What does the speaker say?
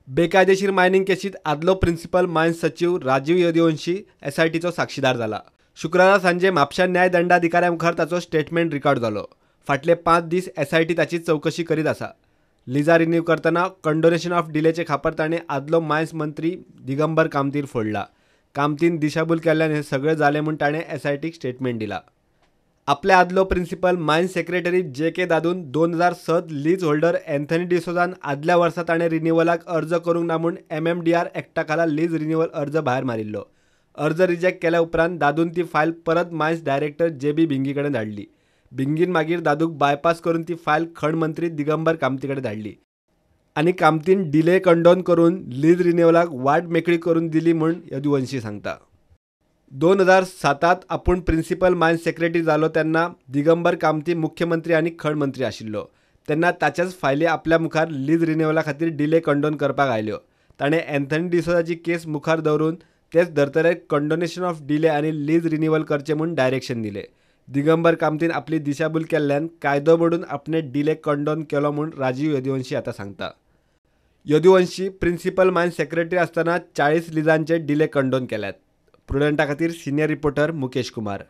बेकायदेशीर मायनिंग केसीत आदलो principal mines सचीव राजीव यदुवंशी एसआयटीचो साक्षीदार जाला. शुक्रारा सांजे म्हापशा न्याय दंडाधिकाऱ्या मुखार ताचो स्टेटमेंट रिकॉर्ड जालो. फाटले 5 दीस एसआयटी ताची चवकशी करीत आसा. लिजा रिन्यू करतना कंडोनेशन ऑफ डिलेचे खापर ताणें आदलो मायन्स मंत्री दिगंबर कामतीर फोडला. कामतीन दिशाभूल केल्ल्यान हें सगळें जालें म्हूण ताणें एसआयटीक स्टेटमेंट दिला. आपले आदलो प्रिन्सिपल मायन्स सेक्रेटरी जे के दादून 2006 लीज होल्डर एन्थनी डिसोजान आदल्या वर्सा ताणें रिन्युअलाक अर्ज करूंक ना म्हूण MMDR एक्टा खाला लीज रिन्युअल अर्ज भायर मारिल्लो. अर्ज रिजेक्ट केल्या उपरांत दादून ती फायल परत मायन्स डायरेक्टर JB भिंगी कडेन धाडली. भिंगीन मागीर दादूक बायपास करून ती फायल खण मंत्री दिगंबर कामती कडेन धाडली आनी कामतीन डिले कंडोन करून लीज रिन्युअलाक वाट मेकळी करून दिली म्हूण यदुवंशी सांगता. 2007 आपूण प्रिन्सिपल मायन्स सेक्रेटरी जालो तेन्ना दिगंबर कामती मुख्यमंत्री आनी खण मंत्री आशिल्लो. तेन्ना ताच्याच फायली आपल्या मुखार लीज रिन्युअला खातीर डिले कंडोन करपाक आयल्यो. ताणें एन्थनी डिसोजाची केस मुखार दवरून तेच धर्तरेर कंडोनेशन ऑफ डिले आनी लीज रिन्युअल करचें म्हूण डायरेक्शन दिलें. दिगंबर कामतीन आपली दिशाभूल केल्ल्यान कायदो मोडून आपणे डिले कंडोन केलो म्हूण राजीव यदुवंशी आतां सांगता. यदुवंशी प्रिन्सिपल मायन्स सेक्रेटरी आसतना 40 लिजांचे डिले कंडोन केल्यात. प्रुडंटा खातीर सिनियर रिपोर्टर मुकेश कुमार.